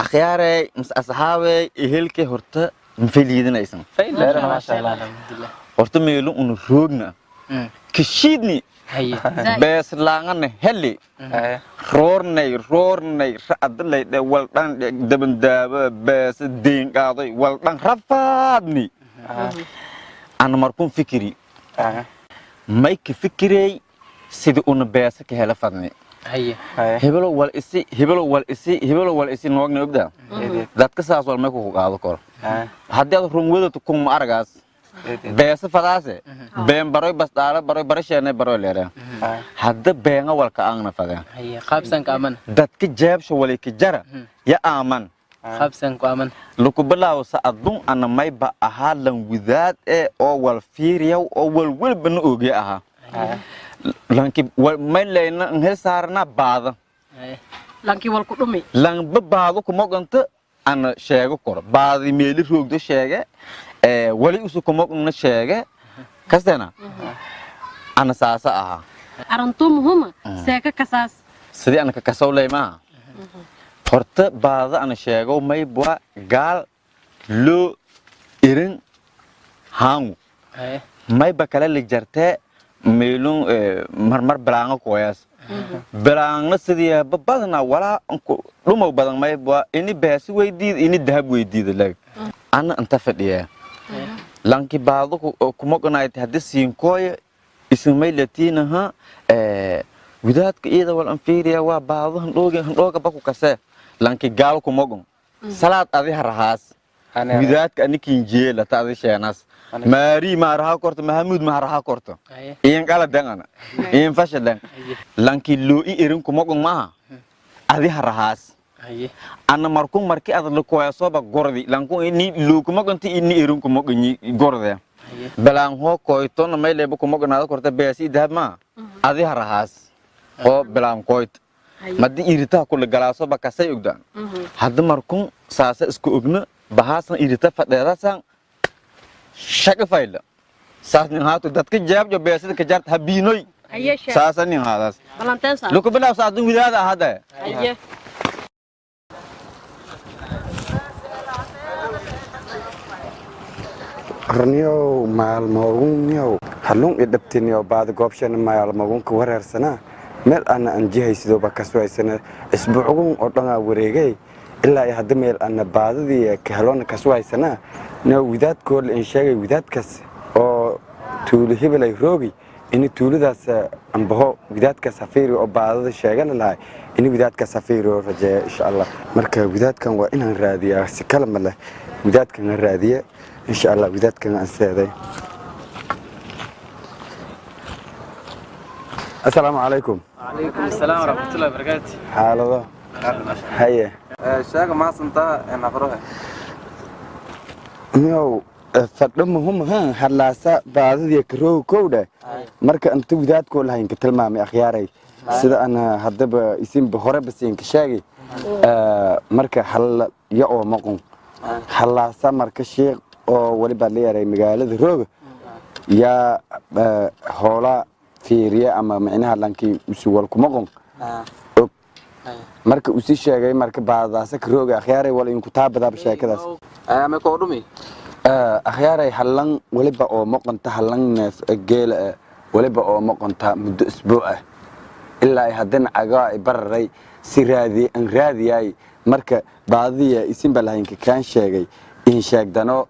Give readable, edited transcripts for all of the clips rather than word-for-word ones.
Akhyaarey mise asxaabey, ehelkay, horta mafay liidanaysan? Maasha Allah, alxamdulilah. Horta meelo una roogna kashiidni beeslaangana heli, roornay roornay ra'adalay dhe waldhan dabandaaba beesa deen qaaday waldhan rafaadni. Ana markun fikiri, may ka fikirey sidii una beesa ka hela fadni. Hebelo wal isi, hebelo wal isi, hebelo wal isi noogna ogda dadka saas wal may ku qaado koro. Haddii aad run wadato kun ma aragaas beesa fadaase been baroy basdaala baroy barasheenay baroy leere hadda beenga walka aangna fadeen. Qaabsanka aman. Dadka jeebsha walika jara ya aaman. Qaabsanku aman. Laku bilaawo sa'adun ana mayba ahaa lan widaad ee oo wal fiiriyaw oo wal welbana oogya ahaa lanki may layna nhel saarana baada. Lankii wal ku dhumi. Lanba baado kumoganta ana sheego koro baadi meeli roogdo sheege ee wali usu kumogna sheege kastena ana saasa ahaa. Arintuu muhuma seeka kasaas. Sidii ana ka kasowley maaha, horta baada ana sheego maybwa gaal loo irin haangu mayba kale la jartee meelun marmar bilaanga kooyaas bilaangna sidii badana walaa dhumow badan maybwa ini beesi weydiid ini dahab weydiida lag ana inta fadhiyaa lanki baado kumoganayd haddii siinkooya isin may latiinaha widaadka iyada wal anfiiriya waa baado handhooga handhooga baku kasee lanki gaal kumogon salaad adi harahaas widaadka anikinjeela ta adi sheenas maari maaraha korto mahamuud maaraha korto iin qala dangana iin fasha dang lanki loo i erin kumogon maaha adi harahaas. Ana markun marki ad lakoyasoba gordi lankun ini loo kumogonti ini erin kumogonyi gorde balaan hoo koytona may leba kumogonaada korta beesi dahab maa adi harahaas oo bilaan koyt madi iritaha kula galaasoba kasay ogdaan hadda markun saasa isku ogna bahaasan irita fadheedasan shaqa fayla saas nin haato dadka jaabjo beesida ka jaarta habiinoy. Haye sheeg. Saasa nin haadaas. Balanteen saa. Luku bilaab saadun widaada ahada. Haye. Rniyow maalmooguniyow halluun i dhabtiniyow baadi goobshana maalmoogunka wareersanaa meel ana aan jihaysidooba kaswaysana isbuucgun oo dhanaa wareegay ilaa iyo hadda meel ana baadidii ka helona kaswaysanaa no widaadkoola in sheegay widaadkaas oo tuulo hebelay roogi ini tuuladaas ambaho widaadkaas hafiiri oo baadada sheegana lahay ini widaadkaas hafiiri oo rajeeya insha Allah. Marka widaadkan waa inaan raadiyaa, si kale ma leh, widaadkan aan raadiye insha Allah, widaadkan aan seeday. Assalaamu calaykum. Calaykum asalaam waraxmatullahi wabarakaatu. Xaalado haye. Sheega maasantaa naqrohe. Miyow fadho muhum hadlaasa baadidii karooga kowdha marka inta widaadkoo lahayn ka tilmaamay akhyaaray sida ana haddaba isinba horeba siinka sheegay. Marka hal ya oo maqon hallaasa marka sheekh oo waliba la yaray magaalada rooga yaa hoola fiiriya ama micnaha lankii usuwal kumaqon og marka uu sii sheegay marka baadadaasa karooga akhyaaray wal inku taabadaaba sheekadaas. Ama koo dhumi. Akhyaaray hallan waliba oo moqonta hallan neef geela ah waliba oo moqonta muddo isbuuc ah ilaa ay haddana cagaa ay bararay si raadi aan raadiyay marka baadiya isinba lahaynka kaan sheegay in sheegdano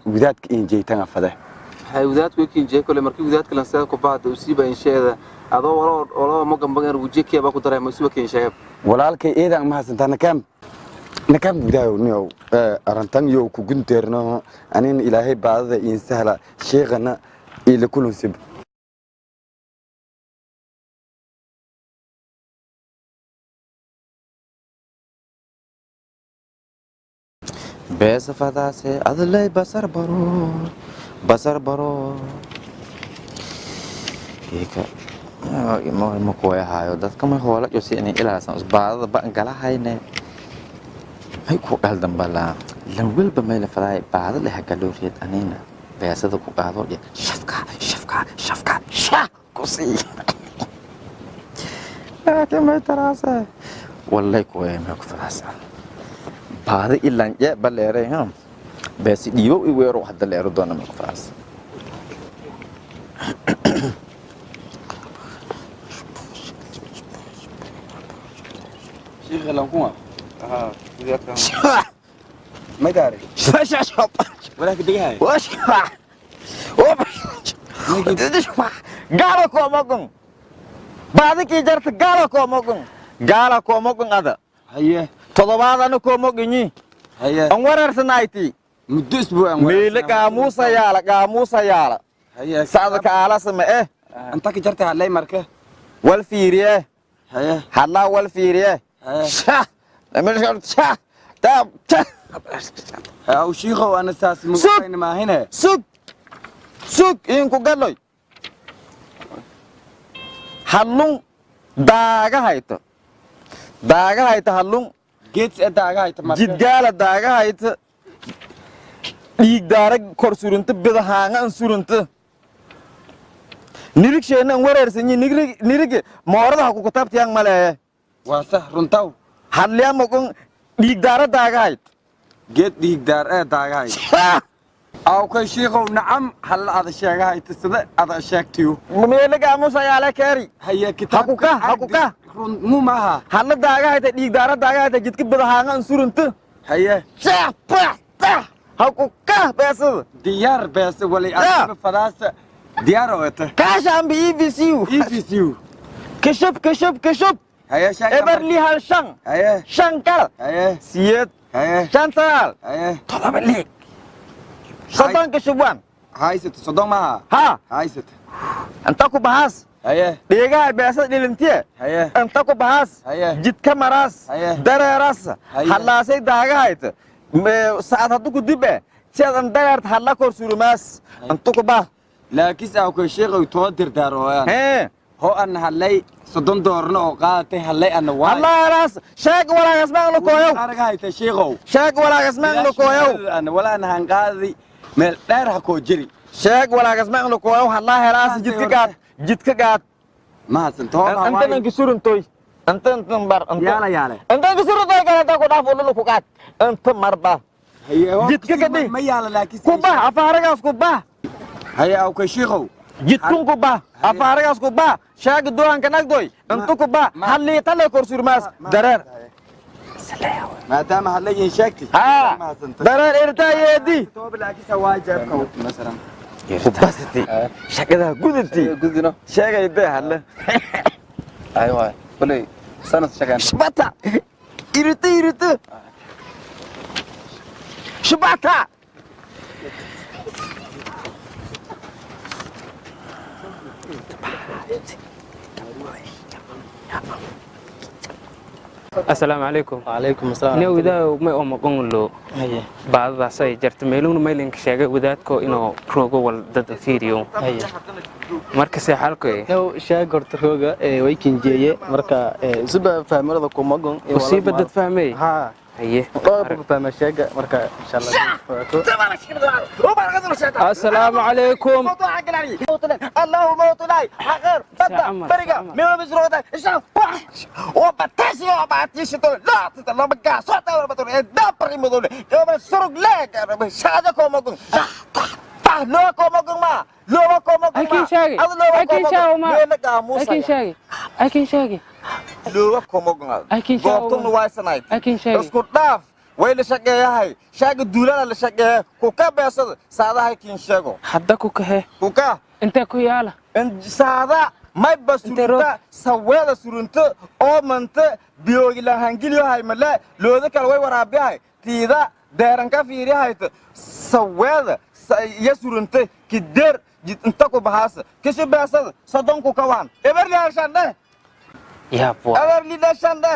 widaadka in jeeytanga fade. Hay wadaadku kinjee kole markii wadaadka lan seeda ku baahda usiiba insheeda adoo waloo waloo mogan bagan wujikiya ba ku dareemo usiiba kinsheega. Walaalkay eedan ma hasantaa nakaam nakaam gudaayo niyow arrintan yow ku gunteerno anina ilaahay baadada iin sahla sheekhana iila kulunsib. Beesa fadaase adley basar baro basar baro ika ma kuwayahayo dadka may hoola josi inay ilaalsan usbaadada ba galahayne may ku qaldan balaa lan welba may la fadaay baada leh galooriyad anina beesada ku qaado dhe shafka shafka shafka sha ku sii laakiin may taraase wallay kuwaya may ku fadaasa. Baada ilan je baleeray ha beesi dhiibo i weero hadda leero doona markaas. Sheekh lankuma aha wadaadkan ma gaari walaa ka degahay gaala koomogon baadi kii jarta gaala koomogon gaala koomogon ada haye todobaadana koomoginyi haye an wareersanayti muddo isbuuc meele qaamuusa yaala qaamuusa yaala haye sacda kaalasama eh inta ka jarta hadlay marka wal fiiriye haye hadlaa wal fiiriye haye aw shiikhow ana saas mugayna maahine sug sug inku galoy hallun daaga hayto daaga hayto hallun geeds ee daaga hayto marka jidgaala daaga hayto dhiig daara kor surunta bidahaanga an surunta nirigsheenna an wareersanyi nirige moorada ha kukutabtiyang maleeye waa sax runtaw hadliyamogon dhiig daara daaga hayto geed dhiig daar ee daaga hayto aw kay shiikhow nacam halla ada sheega hayto sida ada sheegtiyo meele gaamusa yaale keeri haye kitaab hakuka hakuka run mu maaha hadla daaga hayta dhiig daara daaga hayta jidka bidahaanga an surunta haye hakuka beesada diyaar beesa walay adiga fadaasa diyaar oo eta kaashaanba EVCU EVCU kashub kashub kashub haye sheeg eberli hal shan haye shan kal haye siyeed haye shan sagaal haye todoba liig soddon kashubwan haysata soddon maaha ha haysata inta ku bahaas haye dheegaha beesada dhilintiye haye inta ku bahaas haye jidka maraas haye dareeras Haye. hadlaasay daaga hayta saacad haddu ku dib siadan dareert hadla kor surumaas inta ku bah laakiinse aw kay sheeqow too dirdaarooyaan hee hoo an hadlay soddon doorna oo qaadatay hadlay ana waay hadlaalaas sheeg walaagasmaan lukooyow araga hayta sheeqow sheeg walaagasmaan lukooyow ana walaa ana han qaadi meel dheer ha koo jiri sheeg walaagasmaan lukooyow hadlaa helaas jidka gaad jidka gaad mahadsan too inta nanki suruntoy inta intan bar yaala yaale inta nanki suruntoy kale inta ku dhaaf ululu ku qaad inta marba jidka ka dhig ma yaala laakiin ku bah afaaragaas ku bah haye aw kay sheeqow jidkun ku bah afaaragaas ku bah sheega doohanka nagdoy inta ku bah halliitale kor surmaas dareer maadaama hadlay in sheegtay haa dareer irtaa yeedi tooba laakiin waa jeebka masalan kubasati shaqadaa gudati gudino sheegay dee hadle ay waay kulay sanad shaqeen shubata irita irita shubata asalaamu calaykum وعليكم السلام nin wadaad may oo maqon loo haye baadadaas ay jarta meeluuna maylinka sheegay wadaadko inuu roogo wal dad fiiriyo haye marka see xalku eh now sheeg horta rooga ee way kinjeeye marka suba fahmada ku magon usiiba dad fahmay ha haye dhowr buu fahma sheega marka insha Allah asalaamu calaykum اللهم موت حقير بدا فرقة ميرو بزروتا وبتاشي وباتيش لا تطلع بقى صوت ولا بتقول دبر مدول يوم سرق لك شاده كومكم لو كومكم ما لو كومكم Ay, sheegay. Ay, kin sheegay ma. موسى ay kin sheegay ay kin sheegay لو كومكم Ay, kin sheegay goobtuna waa sanayd ay kin sheegay isku dhaaf way la shaqeeyahay shaaga duulada la shaqeeya ku ka beesada saadahay kiin sheego hadda ku kahe ku ka intee ku yaala in saada mayba Intee roog? surunta saweeda surunta oo manta biyoogilan hangiliyohay male looda kale way waraabiyahay tiida deeran ka fiiriyahayta saweeda iya surunta kideer jid inta ku bahaasa kisu beesada soddonku ka waan eberliashandhe yaab waay eberlidashandhe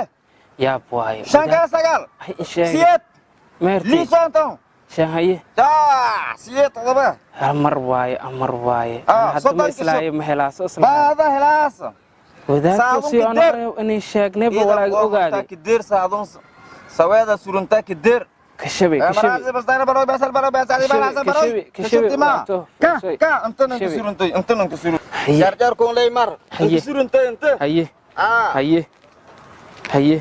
yaab waayo shan kala sagaal ay in sheegay siyeed meerti liisonton shan haye siyeed todoba hal mar waaye amar waaye Ah, hadda ma soddon islaayo ma helaaso islaayo baada helaasa wadaadku saadun si kideer. anayo inay sheegnayba walaaga ogaaday kideer saadun saweeda surunta kideer kashabe kashabe Haye. haye haye haye haye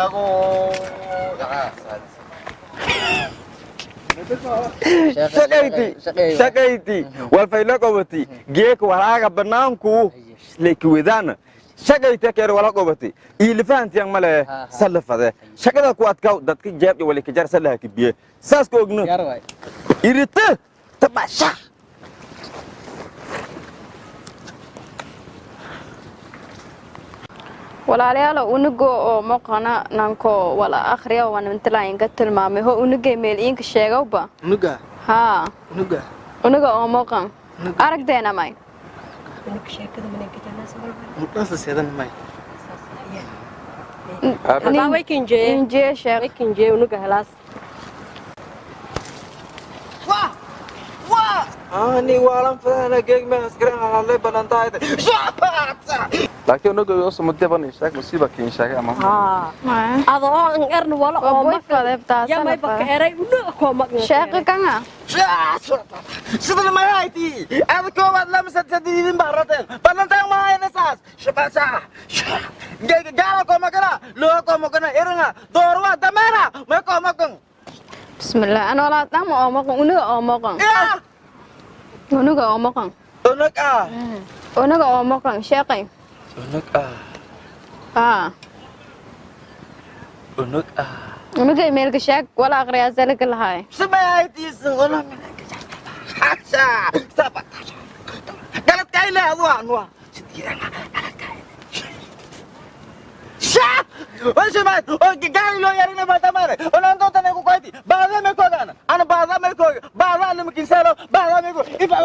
Ago shaqayti shaqayti walfaylo qobati geek walaaga banaanku lekiwedana shaqayti keer wala qobati iilifahantiyan male salafade shaqada ku adkaw dadka jeeb iyo wali kajar salaha kibiye saas ku ogno irita tabasha Walaalayaal unugo oo maqana nanko wala akhriya waan inta tilmaamay ho unugay meel inka sheegawba unuga ha unuga unuga oo maqan aragteena may Unug sheekada mananka janaas walba muddaas seedan may Baa way kinjee injee sheekh way kinjee unuga helaas Ani waalan fadana geeg ma askari halay banantahay. Laakiin unuga oo sumudee ban sheeg musiiba kiin sheegay ama. Ado oo an erna wala oo ma ya may baka eray unuga koo maqan sheekh kanga Sida ma hayti aad koobaad lama sadsadidin barateen banantahay ma hayna saas shabasa geeg gaala koo maqana loo koo maqana eranga doorwa dameera ma koo maqan bismillah ana wala tama oo maqan unuga oo maqan unuga oo maqan unuga unuga oo maqan sheekay unuga ah unuga unuga meelka sheeg wala akhriyaa salaka lahay sabaytiisan wala hasha saba galad kayla adwa anwa sha Oye, o gaali loo yarina batamare onan doonta ku koyti baada me koogana ana baada me koog baada ana mikinsalo baada me ko ifa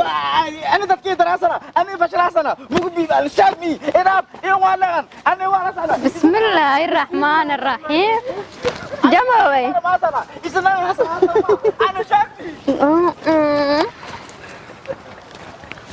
ana dadkii darasana ana ifashrasana mugu bi al shami irab iyo walagan ana wala sana bismillahir rahmanir rahiim jamaway isna hasan